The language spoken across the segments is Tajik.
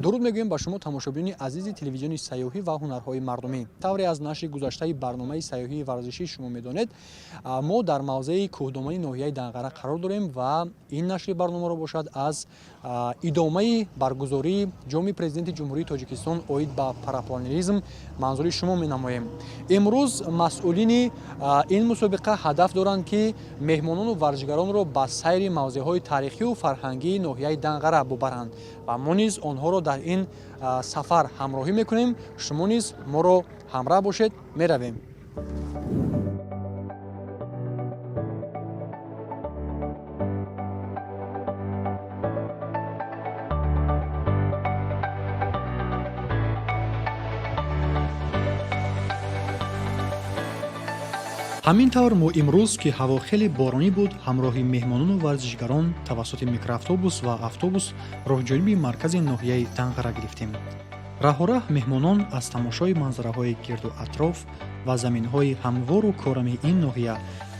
Дуруд мегӯем ба шумо, тамошобинони азизи телевизиони сайёҳӣ ва ҳунарҳои мардумӣ. Тавре аз нашри гузаштаи барномаи сайёҳии варзишӣ шумо медонед, мо дар мавзеи кӯҳдомани ноҳияи Данғара қарор дорем ва ин нашри барномаро бошад аз идомаи баргузории ҷоми Президенти Ҷумҳурии Тоҷикистон оид ба парапланеризм манзури шумо менамоем. Имрӯз масъулини ин мусобиқа ҳадаф доранд, ки меҳмонону варзишгаронро ба сайри мавзеъҳои таърихию фарҳангии ноҳияи Данғара бубаранд ва мо низ онҳоро дар ин сафар ҳамроҳӣ мекунем. Шумо низ моро ҳамроҳ бошед, меравем. Ҳамин тавр, мо имрӯз, ки ҳаво хеле боронӣ буд, ҳамроҳи меҳмонону варзишгарон тавассути микроавтобус ва автобус роҳҷониби маркази ноҳияи Данғара гирифтем. Раҳораҳ меҳмонон аз тамошои манзараҳои гирду атроф ва заминҳои ҳамвору корами ин ноҳия,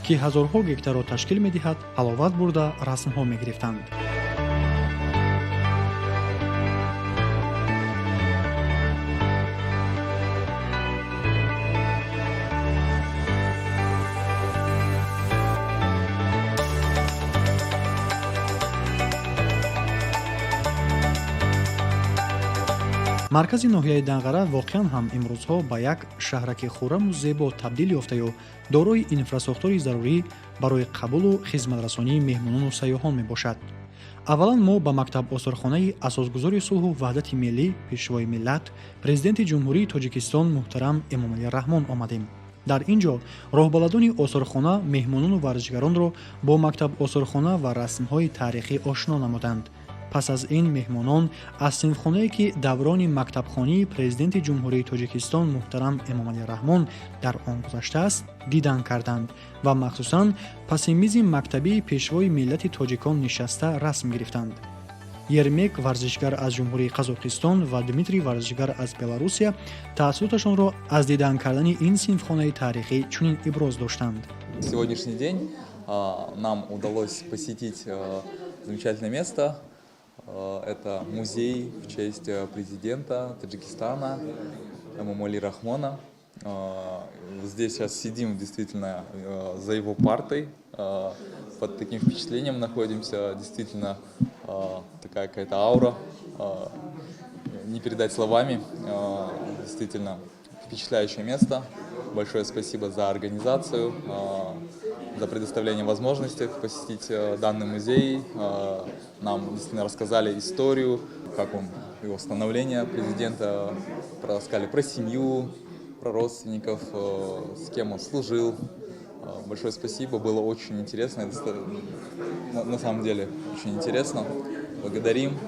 ки ҳазорҳо гектарро ташкил медиҳад, ҳаловат бурда, расмҳо мегирифтанд. Маркази ноҳияи Данғара воқеан ҳам имрӯзҳо ба як шаҳраки хурраму зебо табдил ёфтаю дорои инфрасохтори зарурӣ барои қабулу хизматрасонии меҳмонону сайёҳон мебошад. Аввалан мо ба мактаб-осорхонаи асосгузори сулҳу ваҳдати миллӣ, Пешвои миллат, Президенти Ҷумҳурии Тоҷикистон муҳтарам Эмомалӣ Раҳмон омадем. Дар ин ҷо роҳбаладони осорхона меҳмонону варзишгаронро бо мактаб-осорхона ва расмҳои таърихӣ ошно намуданд. Пас аз ин меҳмонон аз синфхонае, ки даврони мактабхонии Президенти Ҷумҳурии Тоҷикистон муҳтарам Эмомалӣ Раҳмон дар он гузаштааст, дидан карданд ва махсусан паси мизи мактабии пешвои миллати тоҷикон нишаста расм гирифтанд. Ермек, варзишгар аз Ҷумҳурии Қазоқистон, ва Дмитрий, варзишгар аз Беларусия, таассуроташонро аз дидан кардани ин синфхонаи таърихӣ чунин иброз доштанд. Сегодняшний день нам удалось посетить замечательное место. Это музей в честь президента Таджикистана Эмомали Рахмона. Здесь сейчас сидим действительно за его партой, под таким впечатлением находимся. Действительно, такая какая-то аура, не передать словами. Действительно, впечатляющее место. Большое спасибо за организацию, за предоставление возможности посетить данный музей. Нам действительно рассказали историю, как он, его становление президента, рассказали про семью, про родственников, с кем он служил. Большое спасибо, было очень интересно, это на самом деле очень интересно. Благодарим.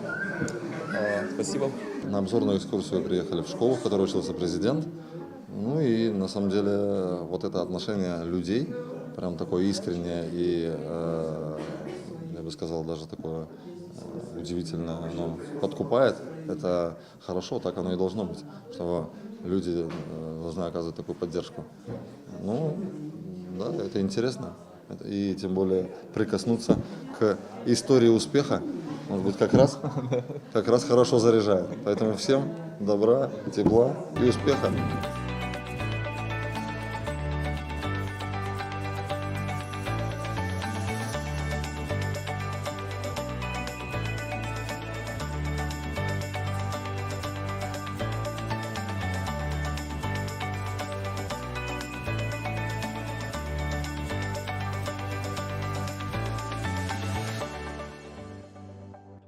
Спасибо. На обзорную экскурсию приехали в школу, в которой учился президент. Ну и на самом деле вот это отношение людей, прям такое искреннее и, я бы сказал, даже такое удивительное, оно подкупает. Это хорошо, так оно и должно быть, что люди должны оказывать такую поддержку. Ну, да, это интересно. И тем более прикоснуться к истории успеха, может быть, как раз хорошо заряжает. Поэтому всем добра, тепла и успеха.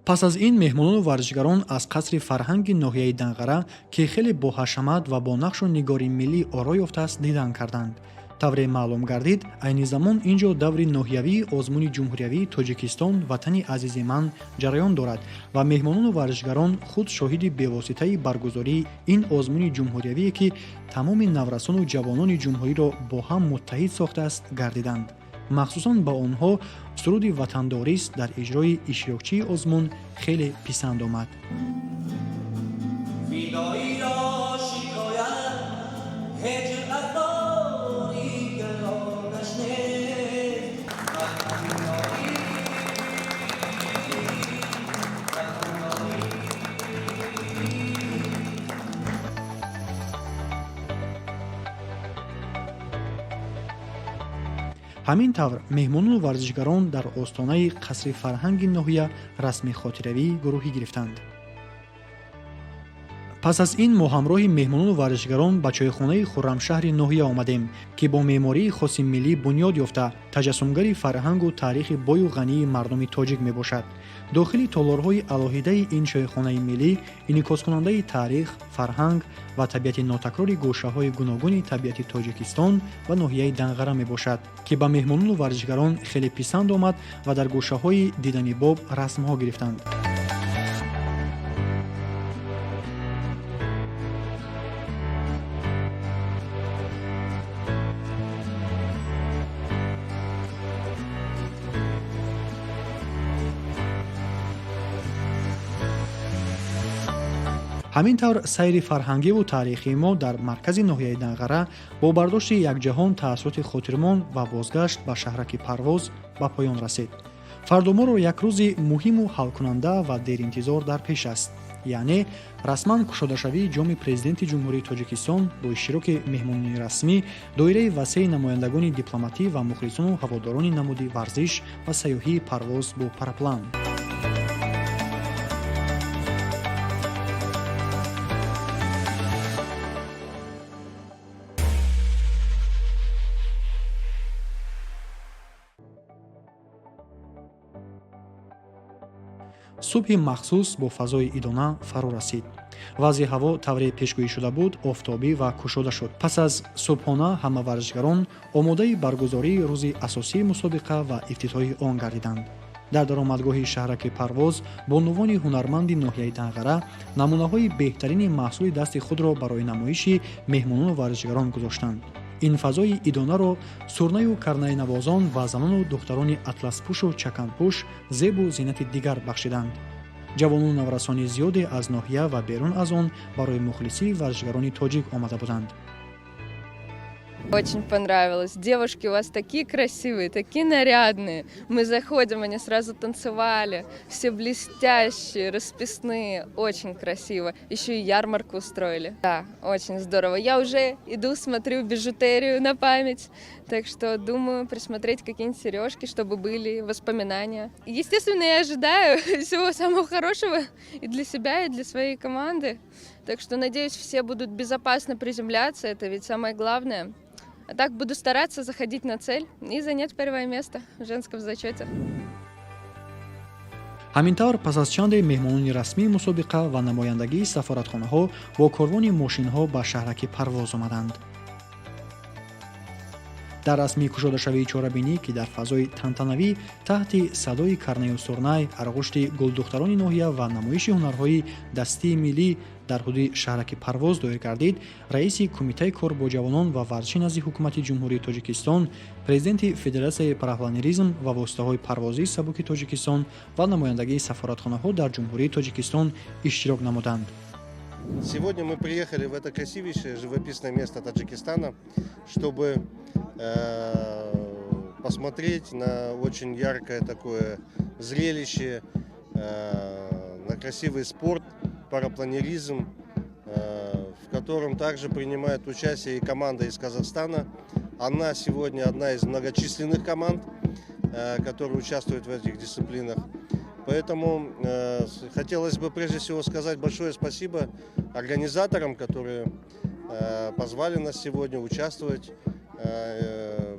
Пас аз ин меҳмонону варзишгарон аз қасри фарҳанги ноҳияи Данғара, ки хеле боҳашамат ва бо нақшу нигори миллӣ оро ёфтааст, дидан карданд. Тавре маълум гардид, айни замон ин ҷо даври ноҳиявии озмуни ҷумҳуриявии Тоҷикистон Ватани азизи ман ҷараён дорад ва меҳмонону варзишгарон худ шоҳиди бевоситаи баргузории ин озмуни ҷумҳуриявие, ки тамоми наврасону ҷавонони ҷумҳуриро бо ҳам муттаҳид сохтааст, гардиданд. Махсусан ба онҳо суруди ватандорист дар иҷрои иштирокчии озмун хеле писанд омад. فدایی شکایت هجر از باری گرانش نیست. وطنداری، وطنداری. Ҳамин тавр, меҳмонону варзишгарон дар остонаи қасри фарҳанги ноҳия расми хотиравии гурӯҳӣ гирифтанд. Пас аз ин мо ҳамроҳи меҳмонону варзишгарон ба чойхонаи Хуррамшаҳри ноҳия омадем, ки бо меъмории хоси миллӣ бунёд ёфта, таҷассумгари фарҳангу таърихи бою ғании мардуми тоҷик мебошад. Дохили толорҳои алоҳидаи ин чойхонаи миллӣ инъикоскунандаи таърих, фарҳанг ва табиати нотакрори гӯшаҳои гуногуни табиати Тоҷикистон ва ноҳияи Данғара мебошад, ки ба меҳмонону варзишгарон хеле писанд омад ва дар гӯшаҳои диданибоб расмҳо гирифтанд. Ҳамин тавр, сайри фарҳангиву таърихии мо дар маркази ноҳияи Данғара бо бардошти якҷаҳон таассуроти хотирмон ва бозгашт ба шаҳраки Парвоз ба поён расид. Фардо моро як рӯзи муҳиму ҳалкунанда ва деринтизор дар пеш аст, яъне расман кушодашавии Ҷоми Президенти Ҷумҳурии Тоҷикистон бо иштироки меҳмонони расмӣ, доираи васеи намояндагони дипломатӣ ва мухлисону ҳаводорони намуди варзиш ва сайёҳии парвоз бо параплан. Субҳи махсус бо фазои идона фаро расид. Вазъи ҳаво тавре пешгӯӣ шуда буд, офтобӣ ва кушода шуд. Пас аз субҳона ҳама варзишгарон омодаи баргузории рӯзи асосии мусобиқа ва ифтитоҳи он гардиданд. Дар даромадгоҳи шаҳраки Парвоз бонувони ҳунарманди ноҳияи Данғара намунаҳои беҳтарини маҳсули дасти худро барои намоиши меҳмонону варзишгарон гузоштанд. Ин фазои идонаро сурнаю карнайнавозон ва занону духтарони атласпӯшу чаканпӯш зебу зинати дигар бахшиданд. Ҷавонону наврасони зиёде аз ноҳия ва берун аз он барои мухлисии варзишгарони тоҷик омада буданд. Очень понравилось. Девушки у вас такие красивые, такие нарядные. Мы заходим, они сразу танцевали. Все блестящие, расписные. Очень красиво. Еще и ярмарку устроили. Да, очень здорово. Я уже иду, смотрю бижутерию на память. Так что думаю присмотреть какие-нибудь сережки, чтобы были воспоминания. Естественно, я ожидаю всего самого хорошего и для себя, и для своей команды. Так что, надеюсь, все будут безопасно приземляться. Это ведь самое главное. А так буду стараться заходить на цель и занять первое место в женском зачете. Ҳамин тавр, пас аз чанде меҳмонони расмии мусобиқа ва намояндагии сафоратхонаҳо бо корвони мошинҳо ба шаҳраки Парвоз омаданд. Дар расмии кушодашавии чорабинӣ, ки дар фазои тантанавӣ таҳти садои карнаю сурнай, арғушти гулдухтарони ноҳия ва намоиши ҳунарҳои дастии миллӣ дар ҳудуди шаҳраки Парвоз доир гардид, раиси Кумитаи кор бо ҷавонон ва варзиши назди Ҳукумати Ҷумҳурии Тоҷикистон, президенти Федератсияи парапланеризм ва воситаҳои парвозии сабуки Тоҷикистон ва намояндагии сафоратхонаҳо дар Ҷумҳурии Тоҷикистон иштирок намуданд. Сегодня мы приехали в это красивейшее живописное место Таджикистана, чтобы посмотреть на очень яркое такое зрелище, на красивый спорт, парапланеризм, в котором также принимает участие и команда из Казахстана. Она сегодня одна из многочисленных команд, которые участвуют в этих дисциплинах. Поэтому хотелось бы прежде всего сказать большое спасибо организаторам, которые позвали нас сегодня участвовать,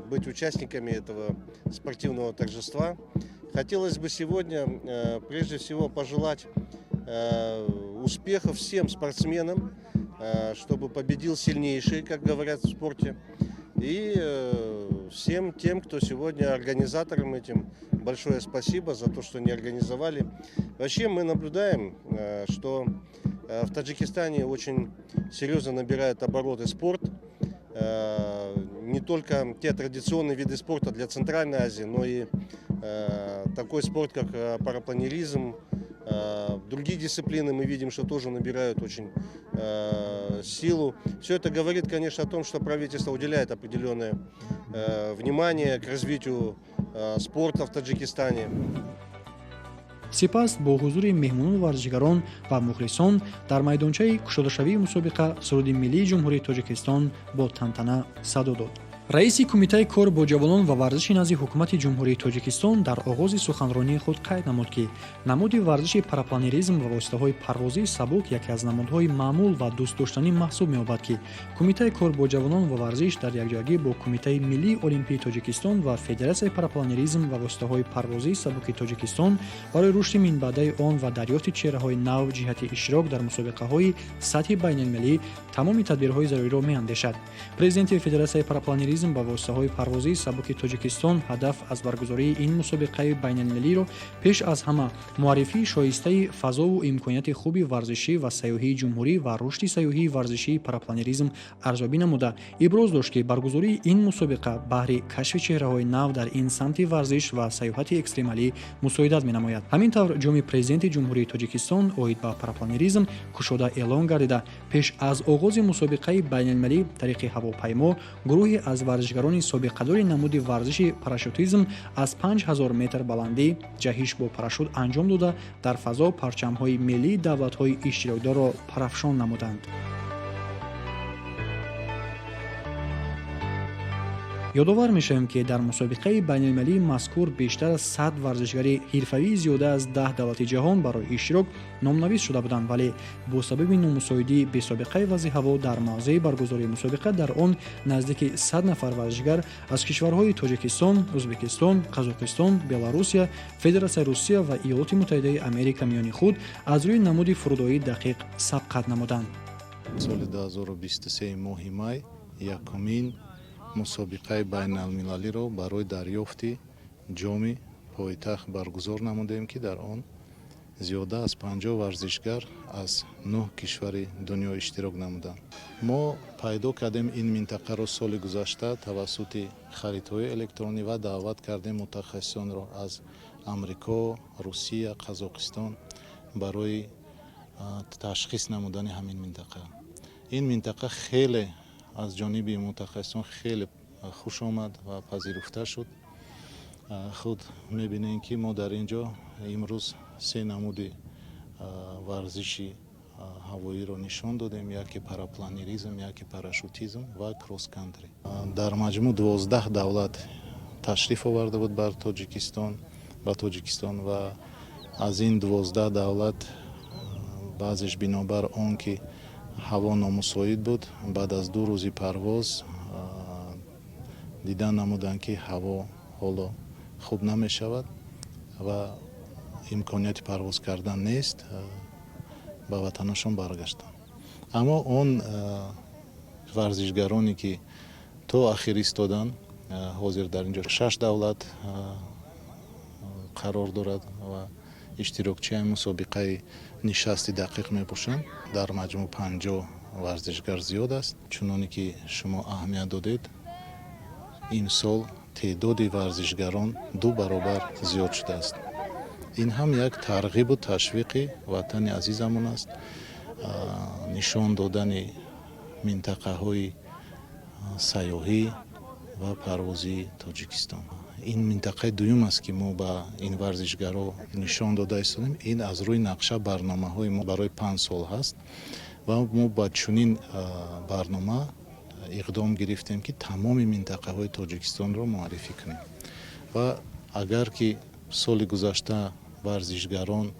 быть участниками этого спортивного торжества. Хотелось бы сегодня прежде всего пожелать успехов всем спортсменам, чтобы победил сильнейший, как говорят в спорте. И всем тем, кто сегодня организаторам этим, большое спасибо за то, что они организовали. Вообще мы наблюдаем, что в Таджикистане очень серьезно набирает обороты спорт. Не только те традиционные виды спорта для Центральной Азии, но и такой спорт, как парапланеризм, другие дисциплины мы видим, что тоже набирают очень силу. Все это говорит, конечно, о том, что правительство уделяет определенное внимание к развитию спорта в Таджикистане. Сипас бо ҳузури меҳмонону варзишгарон ва мухлисон дар майдончаи кушодашавии мусобиқа суруди миллии Ҷумҳурии Тоҷикистон бо тантана садо дод. Раиси Кумитаи кор бо ҷавонон ва варзиши назди Ҳукумати Ҷумҳурии Тоҷикистон дар оғози суханронии худ қайд намуд, ки намуди варзиши парапланеризм ва воситаҳои парвозии сабук яке аз намудҳои маъмул ва дӯстдоштанӣ маҳсуб меёбад, ки Кумитаи кор бо ҷавонон ва варзиш дар якҷоягӣ бо Кумитаи миллии олимпии Тоҷикистон ва Федератсияи парапланеризм ва воситаҳои парвозии сабуки Тоҷикистон барои рушди минбаъдаи он ва дарёфти чеҳраҳои нав ҷиҳати иштирок дар мусобиқаҳои сатҳи байналмилалӣ тамоми тадбирҳои заруриро меандешад. Президенти Федератсияи парапланеризм ва воситаҳои парвозии сабуки Тоҷикистон ҳадаф аз баргузории ин мусобиқаи байналмилалиро пеш аз ҳама муаррифии шоистаи фазову имконияти хуби варзишӣ ва сайёҳии ҷумҳурӣ ва рушди сайёҳии варзишии парапланеризм арзёбӣ намуда, иброз дошт, ки баргузории ин мусобиқа баҳри кашфи чеҳраҳои нав дар ин самти варзиш ва сайёҳати экстремалӣ мусоидат менамояд. Ҳамин тавр, ҷоми Президенти Ҷумҳурии Тоҷикистон оид ба парапланеризм кушода эълон гардида, пеш аз оғози мусобиқаи байналмилалӣ тариқи ҳавопаймо гурӯҳе аз варзишгарони собиқадори намуди варзиши парашютизм аз 5000 метр баландӣ ҷаҳиш бо парашют анҷом дода, дар фазо парчамҳои миллии давлатҳои иштирокдорро парафшон намуданд. Ёдовар мешавем, ки дар мусобиқаи байналмилалии мазкур бештар аз 100 варзишгари ҳирфавии зиёда аз 10 давлати ҷаҳон барои иштирок номнавис шуда буданд, вале бо сабаби номусоидии бесобиқаи вазъи ҳаво дар мавзеи баргузории мусобиқа дар он наздики 100 нафар варзишгар аз кишварҳои Тоҷикистон, Ӯзбекистон, Қазоқистон, Беларусия, Федератсияи Русия ва Иёлоти Муттаҳидаи Америка миёни худ аз рӯи намуди фурудоии дақиқ сабқат намуданд. Соли 2023, моҳи май, якумин мусобиқаи байналмилалиро барои дарёфти ҷоми пойтахт баргузор намудем, ки дар он зиёда аз 50 варзишгар аз нӯҳ кишвари дунё иштирок намуданд. Мо пайдо кардем ин минтақаро соли гузашта тавассути харитаҳои электронӣ ва даъват кардем мутахассисонро аз Амрико, Русия, Қазоқистон барои ташхис намудани ҳамин минтақа. Ин минтақа хеле аз ҷониби мутахассисон хеле хуш омад ва пазируфта шуд. Худ мебинем, ки мо дар ин ҷо имрӯз се намуди варзиши ҳавоиро нишон додем: яке парапланеризм, яке парашютизм ва кросс-кантри. Дар маҷмӯъ 12 давлат ташриф оварда буд бар Тоҷикистон, ба Тоҷикистон, ва аз ин 12 давлат баъзеш бинобар он ки ҳаво номусоид буд, баъд аз 2 рӯзи парвоз дидан намуданд, ки ҳаво ҳоло хуб намешавад ва имконияти парвоз кардан нест, ба ватанашон баргаштанд. Аммо он варзишгароне, ки то ахир истоданд, ҳозир дар ин ҷо шаш давлат қарор дорад ва иштирокчиаи мусобиқаи нишасти дақиқ мебошанд. Дар маҷмӯъ 50 варзишгар зиёд аст. Чуноне ки шумо аҳамият додед, имсол теъдоди варзишгарон ду баробар зиёд шудааст. Ин ҳам як тарғибу ташвиқи ватани азизамон аст, нишон додани минтақаҳои сайёҳӣ ва парвозии Тоҷикистон. Ин минтақаи дуюм аст, ки мо ба ин варзишгаро нишон дода истодем. Ин аз рӯи нақша барномаҳои мо барои 5 сол ҳаст ва мо ба чунин барнома иқдом гирифтем, ки тамоми минтақаҳои Тоҷикистонро муаррифӣ кунем. Ва агар ки соли гузашта варзишгарон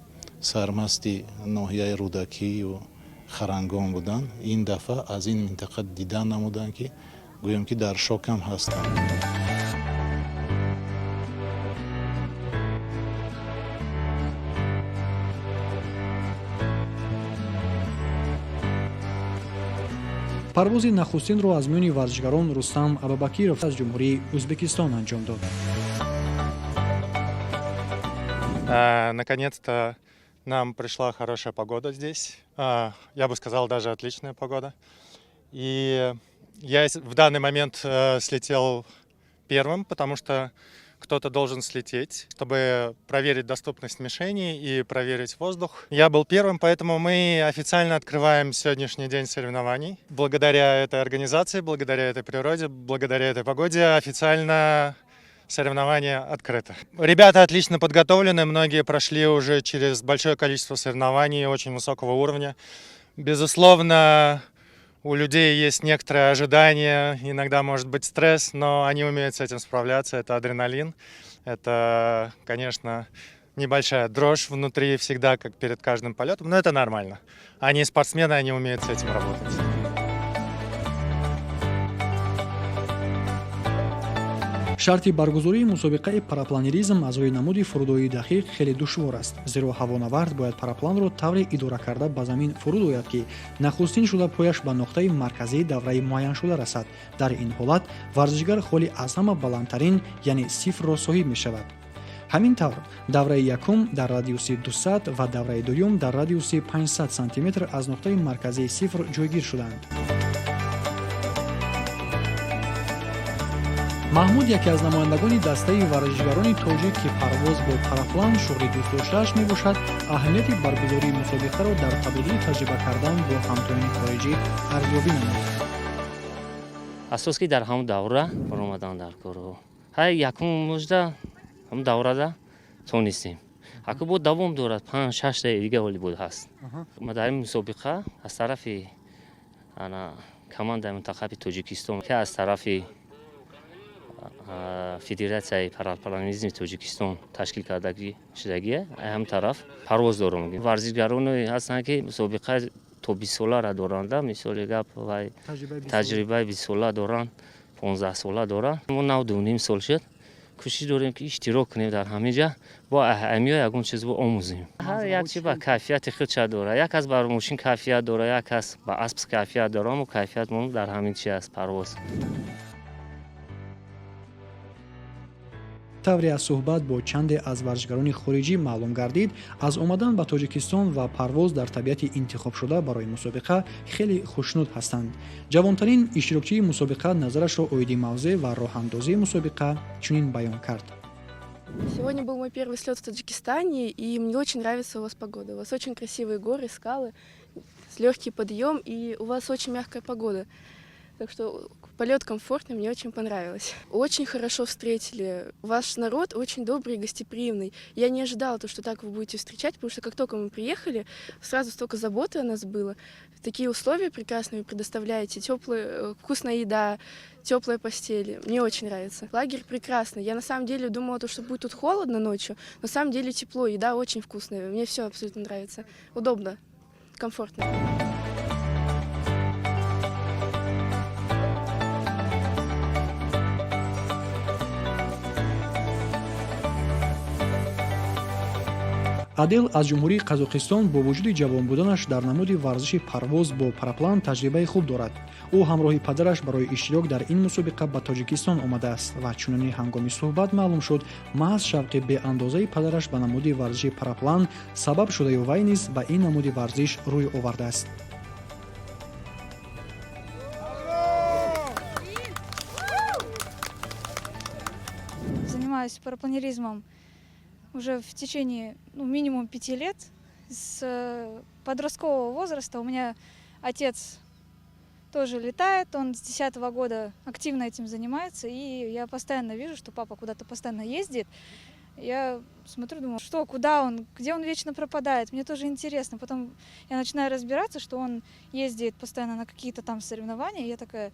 сармасти ноҳияи Рӯдакию Харангон буданд, ин дафъа аз ин минтақа дидан намуданд, ки гӯем, ки дар шокам ҳастанд. Парвози нахустинро аз миёни варзишгарон Рустам Абубакиров аз Ҷумҳурии Ӯзбекистон анҷом дод. Наконец-то нам пришла хорошая погода здесь. Я бы сказал, даже отличная погода. И я в данный момент слетел первым, потому что кто-то должен слететь, чтобы проверить доступность мишени и проверить воздух. Я был первым, поэтому мы официально открываем сегодняшний день соревнований. Благодаря этой организации, благодаря этой природе, благодаря этой погоде официально соревнования открыты. Ребята отлично подготовлены, многие прошли уже через большое количество соревнований очень высокого уровня. Безусловно, У людей есть некоторые ожидания, иногда может быть стресс, но они умеют с этим справляться. Это адреналин, это, конечно, небольшая дрожь внутри всегда, как перед каждым полетом, но это нормально. Они спортсмены, они умеют с этим работать. Шарти баргузории мусобиқаи парапланеризм аз рӯи намуди фурудоии дақиқ хеле душвор аст, зеро ҳавонавард бояд парапланро тавре идора карда ба замин фуруд ояд, ки нахустин шуда пояш ба нуқтаи марказии давраи муайяншуда расад. Дар ин ҳолат варзишгар холи аз ҳама баландтарин, яъне сифрро соҳиб мешавад. Ҳамин тавр, давраи якум дар радиуси 200 ва давраи дуюм дар радиуси 500 сантиметр аз нуқтаи марказии сифр ҷойгир шуданд. Маҳмуд яке аз намояндагони дастаи варзишгарони тоҷик, ки парвоз бо параплан шуғли дӯстдоштааш мебошад, аҳамияти баргузории мусобиқаро дар табодули таҷриба кардан бо ҳамтоёни хориҷӣ арзёбӣ намуд. Асос ки дар ҳамон давра баромадан дар корҳо ҳай якум мужда ҳамон даврада тонистем. Аку бо давом дорад, панҷ шаштаи дига ҳоли буд ҳаст. Ма дар ин мусобиқа аз тарафи ана командаи мунтахаби Тоҷикистон, ки аз тарафи Федератсияи парапланеризми Тоҷикистон ташкил кардагӣ шудагия, ҳам тараф парвоз дорам. Варзишгароне ҳастанд, ки мусобиқа то 20-солара доранда, мисоли гап, вай таҷрибаи 20-сола доранд, 15-сола доранд. Мо нав 2,5 сол шуд, кӯшиш дорем, ки иштирок кунем дар ҳамин ҷа, бо аҳамиё ягон чиз бо омӯзем. Ҳар як чи ба кайфияти худша дорад. Як кас бар мошин кайфият дорад, як кас ба асп кайфият дорад. Аммо кайфиятмон дар ҳамин чи аст, парвоз. Тавре аз суҳбат бо чанде аз варзишгарони хориҷӣ маълум гардид, аз омадан ба Тоҷикистон ва парвоз дар табиати интихобшуда барои мусобиқа хеле хушнуд ҳастанд. Ҷавонтарин иштирокчии мусобиқа назарашро оиди мавзеъ ва роҳандозии мусобиқа чунин баён кард. Сегодня был мой первый слет в Таджикистане, и мне очень нравится у вас погода. У вас очень красивые горы, скалы, легкий подъем, и у вас очень мягкая погода. Так что полет комфортный, мне очень понравилось. Очень хорошо встретили. Ваш народ очень добрый и гостеприимный. Я не ожидала то, что так вы будете встречать, потому что, как только мы приехали, сразу столько заботы о нас было. Такие условия прекрасные вы предоставляете, теплая, вкусная еда, теплая постель. Мне очень нравится. Лагерь прекрасный. Я на самом деле думала то, что будет тут холодно ночью, но на самом деле тепло, еда очень вкусная. Мне все абсолютно нравится. Удобно, комфортно. Адел аз Ҷумҳурии Қазоқистон бо вуҷуди ҷавон буданаш дар намуди варзиши парвоз бо параплан таҷрибаи хуб дорад. Ӯ ҳамроҳи падараш барои иштирок дар ин мусобиқа ба Тоҷикистон омадааст ва чунони ҳангоми суҳбат маълум шуд, маҳз шавқи беандозаи падараш ба намуди варзиши параплан сабаб шудаю вай низ ба ин намуди варзиш рӯй овардааст. Занимаюсь парапланеризмом уже в течение, ну, минимум 5 лет. С подросткового возраста у меня отец тоже летает, он с 10-го года активно этим занимается, и я постоянно вижу, что папа куда-то постоянно ездит. Я смотрю, думаю, что, куда он, где он вечно пропадает, мне тоже интересно. Потом я начинаю разбираться, что он ездит постоянно на какие-то там соревнования, и я такая: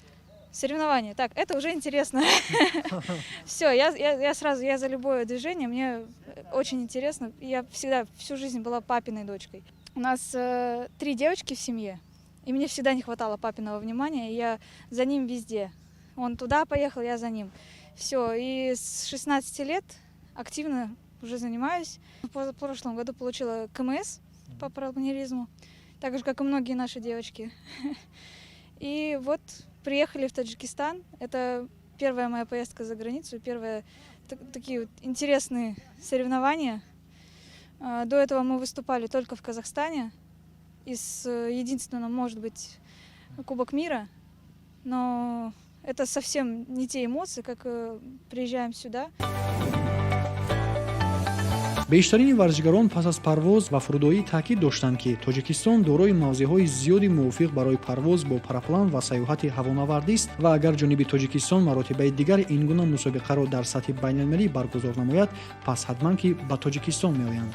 соревнования, так, это уже интересно. Все, я сразу, я за любое движение, мне очень интересно. Я всегда, всю жизнь была папиной дочкой. У нас три девочки в семье, и мне всегда не хватало папиного внимания, и я за ним везде. Он туда поехал, я за ним. Все, и с 16 лет активно уже занимаюсь. В прошлом году получила КМС по парапланеризму, так же, как и многие наши девочки. И вот приехали в Таджикистан. Это первая моя поездка за границу, первые такие вот интересные соревнования. До этого мы выступали только в Казахстане. Из единственного, может быть, Кубок мира. Но это совсем не те эмоции, как приезжаем сюда. Бештарини варзишгарон пас аз парвоз ва фурудоӣ таъкид доштанд, ки Тоҷикистон дорои мавзеъҳои зиёди мувофиқ барои парвоз бо параплан ва сайёҳати ҳавонавардист ва агар ҷониби Тоҷикистон маротибаи дигар ин гуна мусобиқаро дар сатҳи байналмилалӣ баргузор намояд, пас ҳатман ки ба Тоҷикистон меоянд.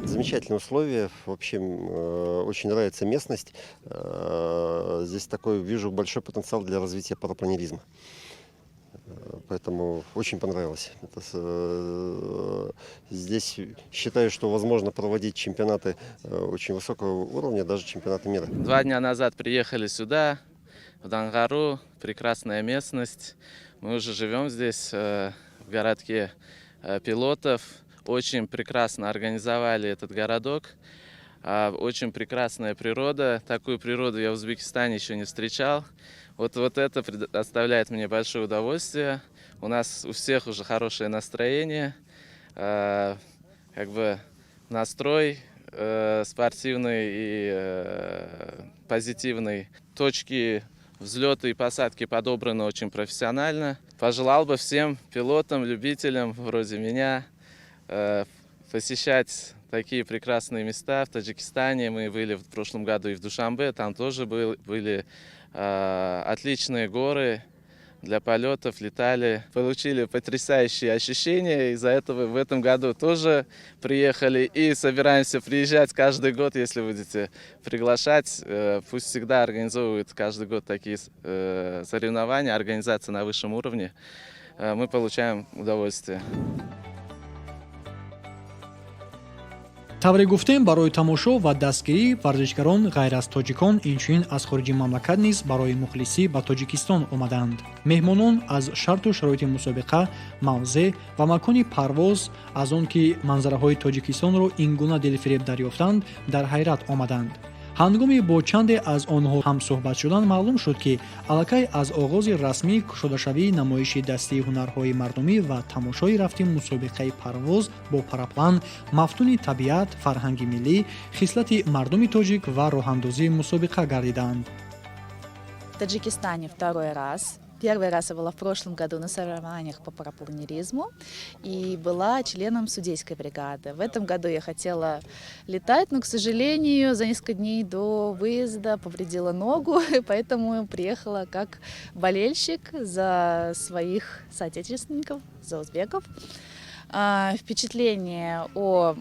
Замечательные условия. В общем, очень нравится местность. Здесь такой, вижу, большой потенциал для развития парапланеризма. Поэтому очень понравилось. Здесь считаю, что возможно проводить чемпионаты очень высокого уровня, даже чемпионаты мира. 2 дня назад приехали сюда, в Дангару. Прекрасная местность. Мы уже живем здесь, в городке пилотов. Очень прекрасно организовали этот городок. Очень прекрасная природа. Такую природу я в Узбекистане еще не встречал. Вот это доставляет мне большое удовольствие. У нас у всех уже хорошее настроение, как бы настрой спортивный и позитивный. Точки взлета и посадки подобраны очень профессионально. Пожелал бы всем пилотам, любителям вроде меня посещать такие прекрасные места в Таджикистане. Мы были в прошлом году и в Душанбе, там тоже были отличные горы для полетов, летали, получили потрясающие ощущения. Из-за этого в этом году тоже приехали и собираемся приезжать каждый год, если будете приглашать. Пусть всегда организовывают каждый год такие соревнования, организация на высшем уровне. Мы получаем удовольствие. Тавре гуфтем, барои тамошо ва дастгирии варзишгарон ғайр аз тоҷикон инчунин аз хориҷи мамлакат низ барои мухлисӣ ба Тоҷикистон омаданд. Меҳмонон аз шарту шароити мусобиқа, мавзеъ ва макони парвоз, аз он ки манзараҳои Тоҷикистонро ин гуна дилфиреб дарёфтанд, дар ҳайрат омаданд. Ҳангоми бо чанде аз онҳо ҳамсӯҳбат шудан маълум шуд, ки аллакай аз оғози расмӣ кушодашавии намоиши дастии ҳунарҳои мардумӣ ва тамошои рафти мусобиқаи парвоз бо параплан мафтуни табиат, фарҳанги миллӣ, хислати мардуми тоҷик ва роҳандозии мусобиқа гардиданд. В Таджикистане второй раз. Первый раз я была в прошлом году на соревнованиях по парапланеризму и была членом судейской бригады. В этом году я хотела летать, но, к сожалению, за несколько дней до выезда повредила ногу, и поэтому приехала как болельщик за своих соотечественников, за узбеков. Впечатление о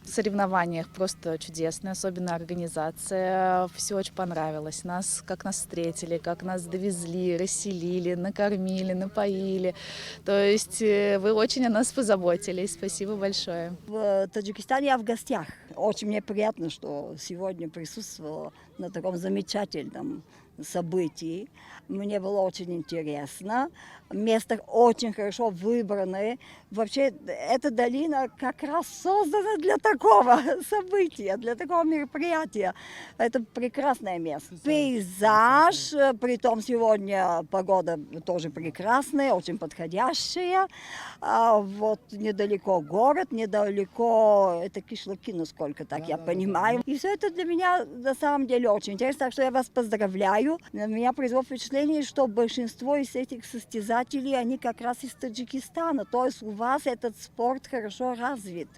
соревнованиях просто чудесное, особенно организация. Все очень понравилось. Как нас встретили, как нас довезли, расселили, накормили, напоили. То есть вы очень о нас позаботились. Спасибо большое. В Таджикистане я в гостях. Очень мне приятно, что сегодня присутствовала на таком замечательном событии. Мне было очень интересно. Место очень хорошо выбранное. Вообще, эта долина как раз создана для такого события, для такого мероприятия. Это прекрасное место. Пейзаж, притом сегодня погода тоже прекрасная, очень подходящая. Вот недалеко город, недалеко, это кишлаки, насколько так я понимаю. И все это для меня на самом деле очень интересно, так что я вас поздравляю. На меня произвело впечатление, что большинство из этих состязателей, они как раз из Таджикистана. То есть у вас этот спорт хорошо развит.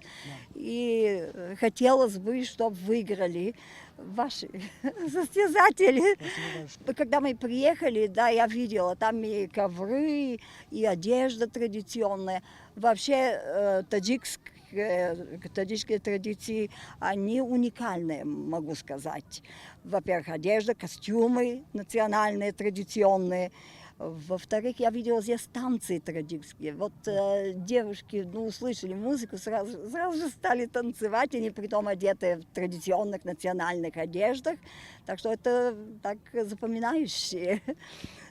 И хотелось бы, чтобы выиграли ваши состязатели. Когда мы приехали, да, я видела, там и ковры, и одежда традиционная. Вообще таджикские традиции, они уникальные, могу сказать. Во-первых, одежда, костюмы национальные, традиционные. Во-вторых, я видела здесь танцы таджикские. Вот девушки, ну, услышали музыку, сразу же стали танцевать, они притом одеты в традиционных национальных одеждах. Так что это так запоминающее.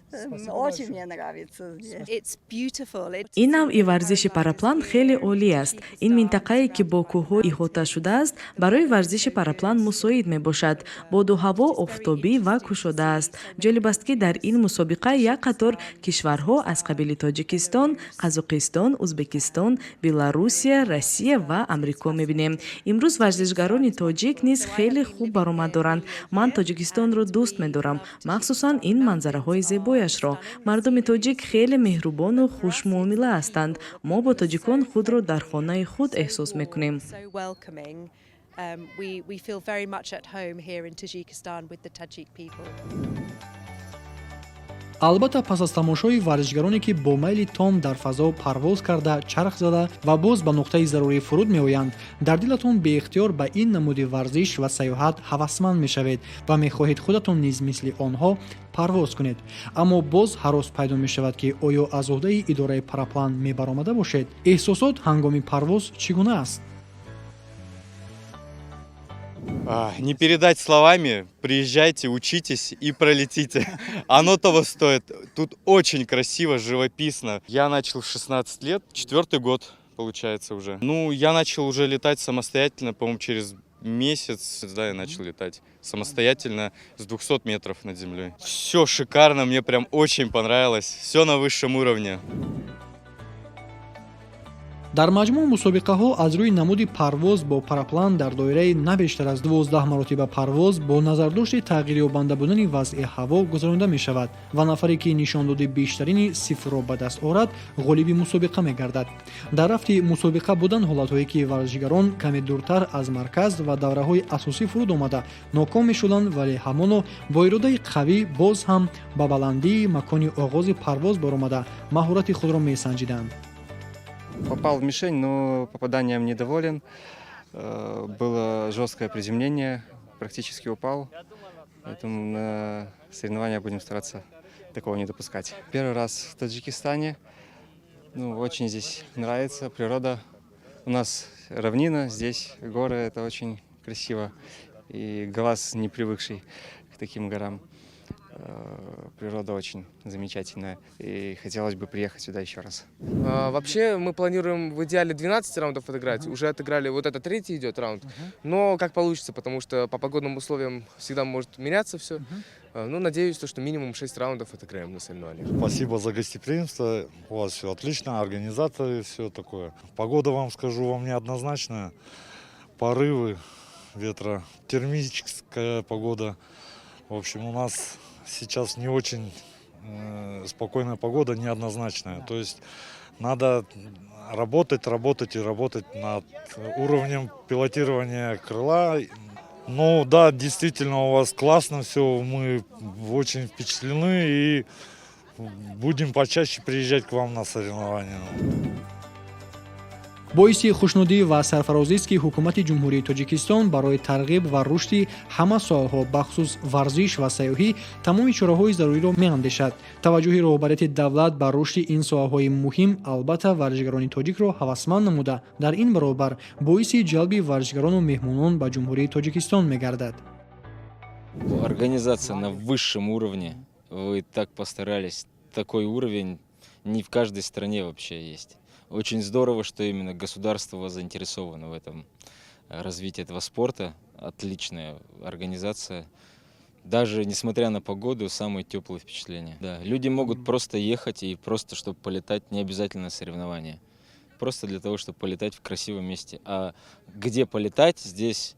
Спасибо Очень большое. Мне нравится здесь. Ин навъи варзиши параплан хеле олӣ аст. Ин минтақае, ки бо кӯҳҳо иҳота шудааст, барои варзиши параплан мусоид мебошад. Боду ҳаво офтобӣ ва кушода аст. Ҷолиб аст, ки дар ин мусобиқа як қатор кишварҳо аз қабили Тоҷикистон, Қазоқистон, Узбекистон, Беларусия, Россия ва Амрико мебинем. Имрӯз варзишгарони тоҷик низ хеле хуб баромад доранд. Ман Тоҷикистонро дӯст медорам, махсусан ин манзараҳои зебояшро. Мардуми тоҷик хеле меҳрубону хушмуомила ҳастанд. Мо бо тоҷикон худро дар хонаи худ эҳсос мекунем. We feel very much at home here in Tajikistan with the Tajik people. Албатта, пас аз тамошои варзишгароне, ки бо майли том дар фазо парвоз карда, чарх зада ва боз ба нуқтаи зарурӣ фуруд меоянд, дар дилатон беихтиёр ба ин намуди варзиш ва сайёҳат ҳавасманд мешавед ва мехоҳед худатон низ мисли онҳо парвоз кунед. Аммо боз ҳарос пайдо мешавад, ки оё аз уҳдаи идораи параплан мебаромада бошед. Эҳсосот ҳангоми парвоз чӣ гуна аст? Не передать словами. Приезжайте, учитесь и пролетите. Оно того стоит. Тут очень красиво, живописно. Я начал в 16 лет, четвертый год получается уже. Ну, я начал уже летать самостоятельно, по-моему, через месяц, да, я начал летать самостоятельно с 200 метров над землей. Все шикарно, мне прям очень понравилось. Все на высшем уровне. Дар маҷмӯъ, мусобиқаҳо аз рӯи намуди парвоз бо параплан дар доираи на бештар аз 12 маротиба парвоз бо назардошти тағйирёбанда будани вазъи ҳаво гузаронида мешавад ва нафаре, ки нишондоди бештарини сифрро ба даст орад, ғолиби мусобиқа мегардад. Дар рафти мусобиқа буданд ҳолатҳое, ки варзишгарон каме дуртар аз марказ ва давраҳои асосӣ фуруд омада ноком мешуданд, вале ҳамоно бо иродаи қавӣ боз ҳам ба баландии макони оғози парвоз баромада, маҳорати худро месанҷиданд. Попал в мишень, но попаданием недоволен. Было жесткое приземление, практически упал. Поэтому на соревнования будем стараться такого не допускать. Первый раз в Таджикистане. Ну, очень здесь нравится природа. У нас равнина, здесь горы, это очень красиво. И глаз, не привыкший к таким горам. Природа очень замечательная. И хотелось бы приехать сюда еще раз. Вообще мы планируем в идеале 12 раундов отыграть. Уже отыграли, вот это третий идет раунд. Но как получится, потому что по погодным условиям всегда может меняться все. Ну, надеюсь, то, что минимум 6 раундов отыграем на соревнованиях. Спасибо за гостеприимство. У вас все отлично, организаторы, все такое. Погода, вам скажу, вам неоднозначная. Порывы ветра, термическая погода. В общем, у нас сейчас не очень спокойная погода, неоднозначная. То есть надо работать, работать и работать над уровнем пилотирования крыла. Ну да, действительно, у вас классно все, мы очень впечатлены и будем почаще приезжать к вам на соревнования. Боиси хушнудӣ ва сарфарозист, ки ҳукумати Ҷумҳурии Тоҷикистон барои тарғиб ва рушди ҳама соҳаҳо, бахусус варзиш ва сайёҳӣ, тамоми чораҳои заруриро меандешад. Таваҷҷӯҳи роҳбарияти давлат ба рушди ин соҳаҳои муҳим, албатта, варзишгарони тоҷикро ҳавасманд намуда, дар ин баробар боиси ҷалби варзишгарону меҳмонон ба Ҷумҳурии Тоҷикистон мегардад. Организация на высшем уровне. Вы так постарались. Такой уровень не в каждой стране вообще есть. Очень здорово, что именно государство заинтересовано в этом развитии этого спорта. Отличная организация. Даже несмотря на погоду, самые теплые впечатления. Да, люди могут просто ехать и просто, чтобы полетать, не обязательно соревнования. Просто для того, чтобы полетать в красивом месте. А где полетать, здесь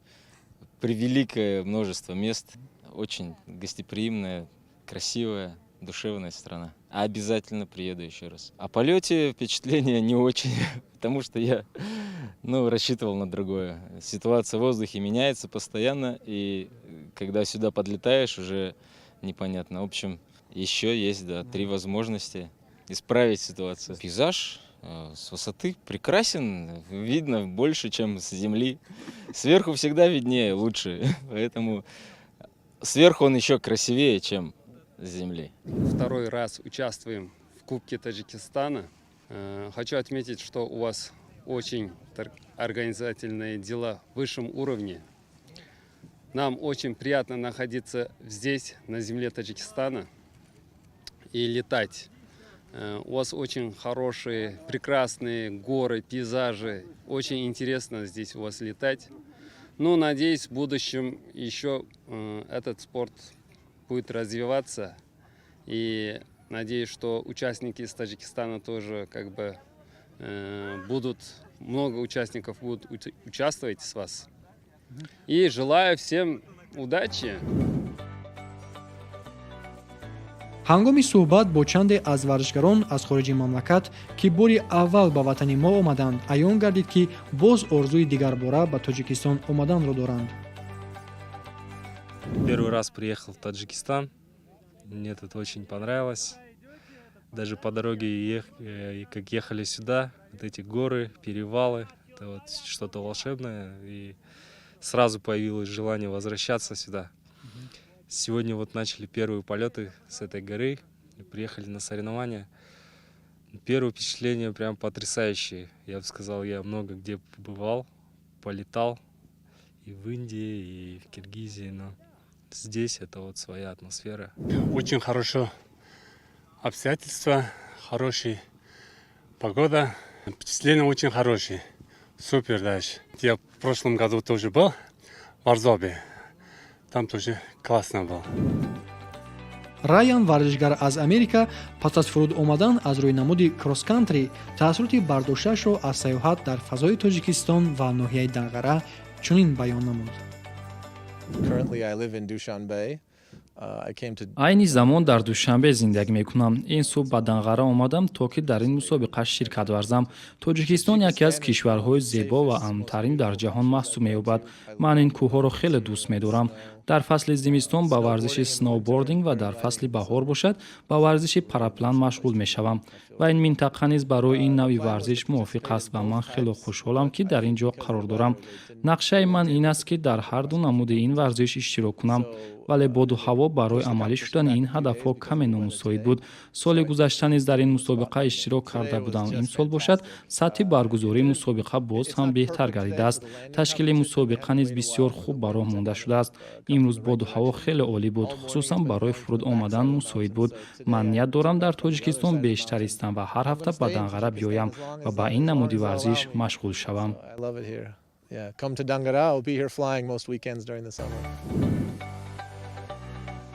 превеликое множество мест. Очень гостеприимная, красивая, душевная страна. Обязательно приеду еще раз. О полете впечатление не очень, потому что я, ну, рассчитывал на другое. Ситуация в воздухе меняется постоянно, и когда сюда подлетаешь, уже непонятно. В общем, еще есть, да, три возможности исправить ситуацию. Пейзаж с высоты прекрасен, видно больше, чем с земли. Сверху всегда виднее, лучше. Поэтому сверху он еще красивее, чем с земли. Второй раз участвуем в Кубке Таджикистана. Хочу отметить, что у вас очень организательные дела в высшем уровне. Нам очень приятно находиться здесь, на земле Таджикистана, и летать. У вас очень хорошие, прекрасные горы, пейзажи. Очень интересно здесь у вас летать. Ну, надеюсь, в будущем еще этот спорт будет развиваться. И надеюсь, что участники из Таджикистана тоже как бы будут, много участников будут участвовать с вас. И желаю всем удачи. Ҳангоми суҳбат бо чанде аз варзишгарон аз хориҷи мамлакат, ки бори аввал ба ватани мо омаданд, аён гардид, ки боз орзуи дигарбора ба Тоҷикистон омаданро доранд. Первый раз приехал в Таджикистан. Мне тут очень понравилось. Даже по дороге, как ехали сюда, вот эти горы, перевалы, это вот что-то волшебное. И сразу появилось желание возвращаться сюда. Сегодня вот начали первые полеты с этой горы, приехали на соревнования. Первое впечатление прям потрясающее. Я бы сказал, я много где побывал, полетал и в Индии, и в Киргизии, но здесь это вот своя атмосфера. Очень хорошо обстоятельства, хорошая погода, впечатление очень хорошее. Супер дальше. Я в прошлом году тоже был в Варзобе. Там тоже классно было. Райан, варзишгар аз Америка, пас аз фуруд омадан аз рӯи намуди кросс-кантри таассуроти бардоштаашро аз сайёҳат дар фазои Тоҷикистон ва ноҳияи Данғара чунин баён намуд. Currently, I live in Dushanbe. I came to Айни замон дар Душанбе зиндагӣ мекунам. Ин субҳ ба Данғара омадам, то ки дар ин мусобиқа ширкат варзам. Тоҷикистон яке аз кишварҳои зебо ва амнтарин дар ҷаҳон маҳсуб меёбад. Ман ин кӯҳҳоро хеле дӯст медорам. Дар фасли зимистон ба варзиши сноубординг ва дар фасли баҳор бошад, ба варзиши параплан машғул мешавам ва ин минтақа низ барои ин навъи варзиш мувофиқ аст ва ман хеле хушҳолам, ки дар ин ҷо қарор дорам. Нақшаи ман ин аст, ки дар ҳар ду намуди ин варзиш иштирок кунам, вале боду ҳаво барои амалӣ шудани ин ҳадафҳо каме номусоид буд. Соли гузашта низ дар ин мусобиқа иштирок карда будам. Имсол бошад, сатҳи баргузории мусобиқа боз ҳам беҳтар гардидааст. Ташкили мусобиқа низ бисёр хуб ба роҳ монда шудааст. Имрӯз боду ҳаво хеле олӣ буд, хусусан барои фуруд омадан мусоид буд. Ман ният дорам дар Тоҷикистон бештар истам ва ҳар ҳафта ба Данғара биёям ва ба ин намуди варзиш машғул шавам. I love it here. Yeah, come to Dangara. I'll be here flying most weekends during the summer.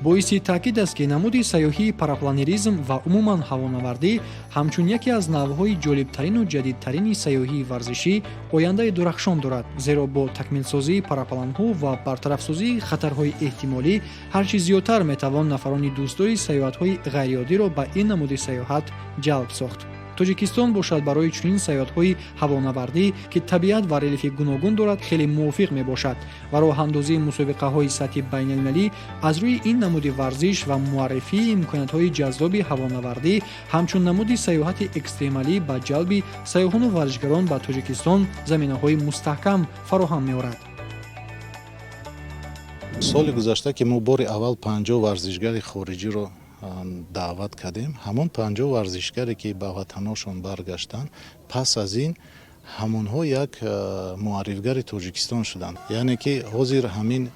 Боиси таъкид аст, ки намуди сайёҳии парапланеризм ва умуман ҳавонавардӣ ҳамчун яке аз навъҳои ҷолибтарину ҷадидтарини сайёҳии варзишӣ ояндаи дурахшон дорад, зеро бо такмилсозии парапланҳо ва бартарафсозии хатарҳои эҳтимолӣ ҳар чӣ зиёдтар метавон нафарони дӯстдори сайёҳатҳои ғайриоддиро ба ин намуди сайёҳат ҷалб сохт. Тоҷикистон бошад, барои чунин сайёҳатҳои ҳавонавардӣ, ки табиат ва релефи гуногун дорад, хеле мувофиқ мебошад ва роҳандозии мусобиқаҳои сатҳи байналмилалӣ аз рӯи ин намуди варзиш ва муаррифии имкониятҳои ҷаззоби ҳавонавардӣ ҳамчун намуди сайёҳати экстремалӣ ба ҷалби сайёҳону варзишгарон ба Тоҷикистон заминаҳои мустаҳкам фароҳам меорад. Соли гузашта, ки мо бори аввал 50 варзишгари хориҷиро даъват кардем, ҳамон 50 варзишгаре, ки ба ватаношон баргаштанд, пас аз ин ҳамонҳо як муаррифгари Тоҷикистон шуданд. Яъне ки ҳозир ҳамин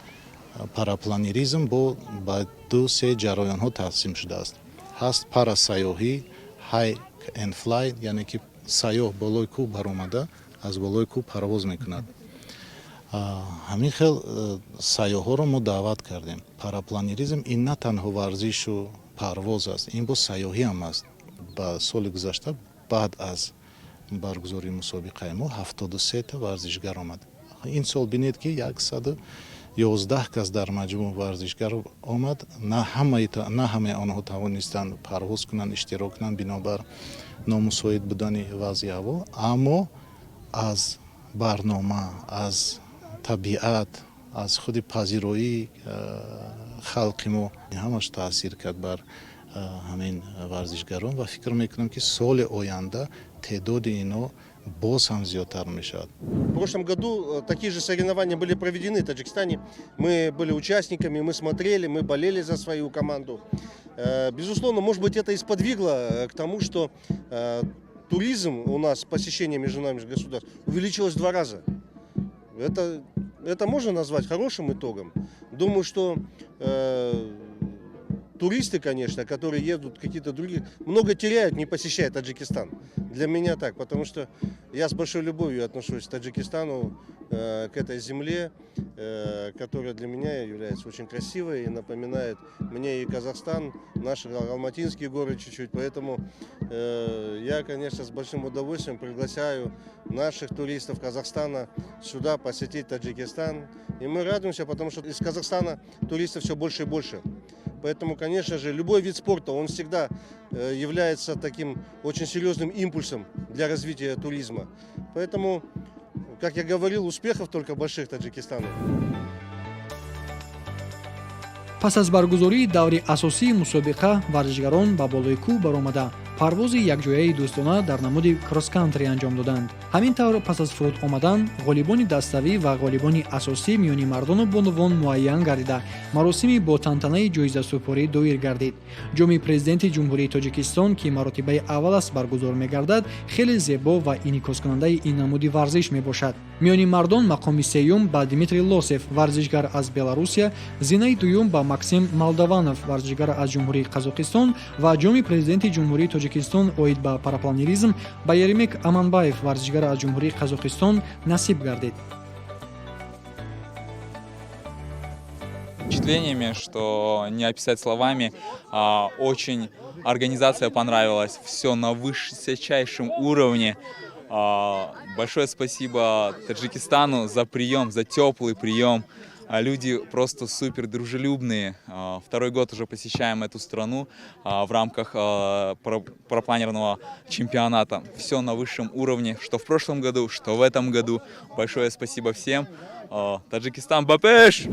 парапланеризм бо ба ду се ҷараёнҳо тақсим шудааст. Ҳаст парасайёҳӣ, hike and fly, яъне ки сайёҳ болои кӯҳ баромада, аз болои кӯҳ парвоз мекунад. Ҳамин хел сайёҳҳоро мо даъват кардем. Парапланеризм ин на танҳо варзишу парвоз аст, ин боз сайёҳӣ ҳам аст. Ба соли гузашта баъд аз баргузории мусобиқаи мо 73-та варзишгар омад. Ин сол бинед, ки 111 кас дар маҷмӯъ варзишгар омад. На ҳамаи онҳо тавонистанд парвоз кунанд, иштирок кунанд бинобар номусоид будани вазъи ҳаво, аммо аз барнома, аз табиат, аз худи пазироии халқи мо ҳамаш таъсир кард бар ҳамин варзишгарон ва фикр мекунам, ки соли оянда теъдоди ино боз ҳам зиёдтар мешавад. В прошлом году такие же соревнования были проведены в Таджикистане. Мы были участниками, мы смотрели, мы болели за свою команду. Безусловно, может быть, это и сподвигло к тому, что туризм у нас, посещение между нами государств, увеличилось в два раза. Это можно назвать хорошим итогом. Думаю, что туристы, конечно, которые едут какие-то другие, много теряют, не посещая Таджикистан. Для меня так, потому что я с большой любовью отношусь к Таджикистану, к этой земле, которая для меня является очень красивой и напоминает мне и Казахстан, наши Алматинские горы чуть-чуть. Поэтому я, конечно, с большим удовольствием приглашаю наших туристов Казахстана сюда посетить Таджикистан. И мы радуемся, потому что из Казахстана туристов все больше и больше. Поэтому, конечно же, любой вид спорта, он всегда является таким очень серьезным импульсом для развития туризма. Поэтому, как я говорил, успехов только больших Таджикистану. Пас аз баргузории даври асосии мусобиқа, варзишгарон ба болои кӯҳ баромада, парвози якҷояи дӯстона дар намуди кросс-кантри анҷом доданд. Ҳамин тавр, пас аз фуруд омадан, ғолибони даставӣ ва ғолибони асосӣ миёни мардону бонувон муайян гардида, маросими бо тантанаи ҷоизасупорӣ доир гардид. Ҷоми Президенти Ҷумҳурии Тоҷикистон, ки маротибаи аввал аст баргузор мегардад, хеле зебо ва инъикоскунандаи ин намуди варзиш мебошад. Миёни мардон мақоми сеюм ба Дмитрий Лосев, варзишгар аз Беларусия, зинаи дуюм ба Максим Молдаванов, варзишгар аз Ҷумҳурии Қазоқистон, ва Ҷоми Президенти Ҷумҳурии Тоҷикистон оид ба парапланеризм ба Еремек Аманбаев, варзишгар аз Ҷумҳурии Қазоқистон, насиб гардид. Впечатлениями, что не описать словами, очень организация понравилась, все на высочайшем уровне. Большое спасибо Таджикистану за прием, за теплый прием. Люди просто супер дружелюбные. Второй год уже посещаем эту страну в рамках парапланерного чемпионата. Все на высшем уровне, что в прошлом году, что в этом году. Большое спасибо всем. Таджикистан, ба пеш!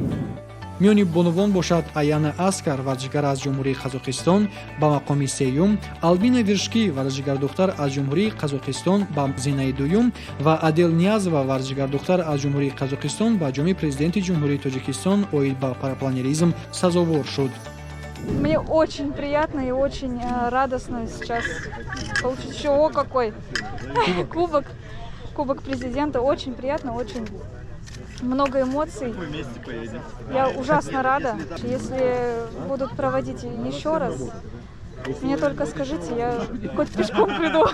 Миёни бонувон бошад, Аяна Аскар, варзишгар аз Ҷумҳурии Қазоқистон, ба мақоми сеюм, Албина Виршки, варзишгардухтар аз Ҷумҳурии Қазоқистон, ба зинаи дуюм ва Адел Ниязова, варзишгардухтар аз Ҷумҳурии Қазоқистон, ба Ҷоми Президенти Ҷумҳурии Тоҷикистон оид ба парапланеризм сазовор шуд. Мне очень приятно и очень радостно сейчас получить еще, о, какой кубок, кубок президента. Очень приятно, очень много эмоций. Я ужасно рада. Если будут проводить еще раз, мне только скажите, я хоть пешком приду.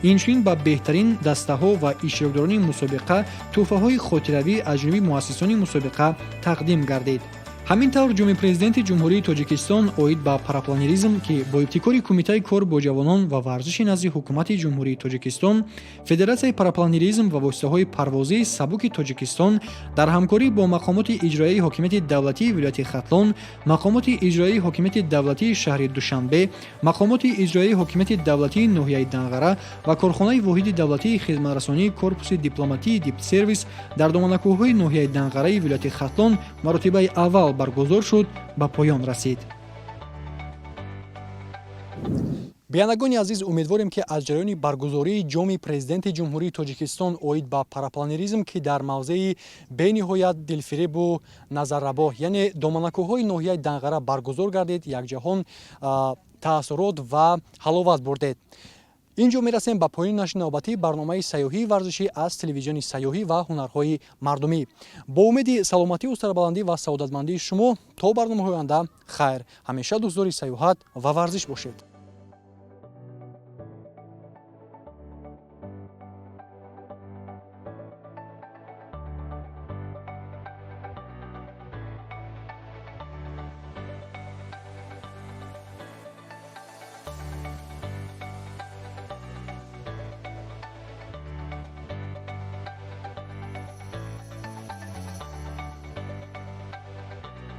Инчунин ба беҳтарин дастаҳо ва иштирокдорони мусобиқа тӯҳфаҳои хотиравӣ аз ҷониби муассисони мусобиқа тақдим гардид. Ҳамин тавр, Ҷоми Президенти Ҷумҳурии Тоҷикистон оид ба парапланеризм, ки бо ибтикори Кумитаи кор бо ҷавонон ва варзиши назди Ҳукумати Ҷумҳурии Тоҷикистон, Федератсияи парапланеризм ва воситаҳои парвозии сабуки Тоҷикистон дар ҳамкорӣ бо мақомоти иҷроияи ҳокимияти давлатии вилояти Хатлон, мақомоти иҷроияи ҳокимияти давлатии шаҳри Душанбе, мақомоти иҷроияи ҳокимияти давлатии ноҳияи Данғара ва корхонаи воҳиди давлатии хизматрасонии корпуси дипломатии Дипсервис дар доманакӯҳҳои ноҳияи Данғараи вилояти Хатлон маротибаи аввал баргузор шуд, ба поён расид. Бинандагони азиз, умедворем, ки аз ҷараёни баргузории Ҷоми Президенти Ҷумҳурии Тоҷикистон оид ба парапланеризм, ки дар мавзеи бениҳоят дилфиребу назаррабо, яъне доманакӯҳҳои ноҳияи Данғара баргузор гардид, якҷаҳон таассурот ва ҳаловат бурдед. Ин ҷо мерасем ба поёни нашри навбатии барномаи сайёҳии варзишӣ аз телевизиони сайёҳӣ ва ҳунарҳои мардумӣ. Бо умеди саломатию сарбаландӣ ва саодатмандии шумо то барномаҳои оянда хайр. Ҳамеша дӯстдори сайёҳат ва варзиш бошед.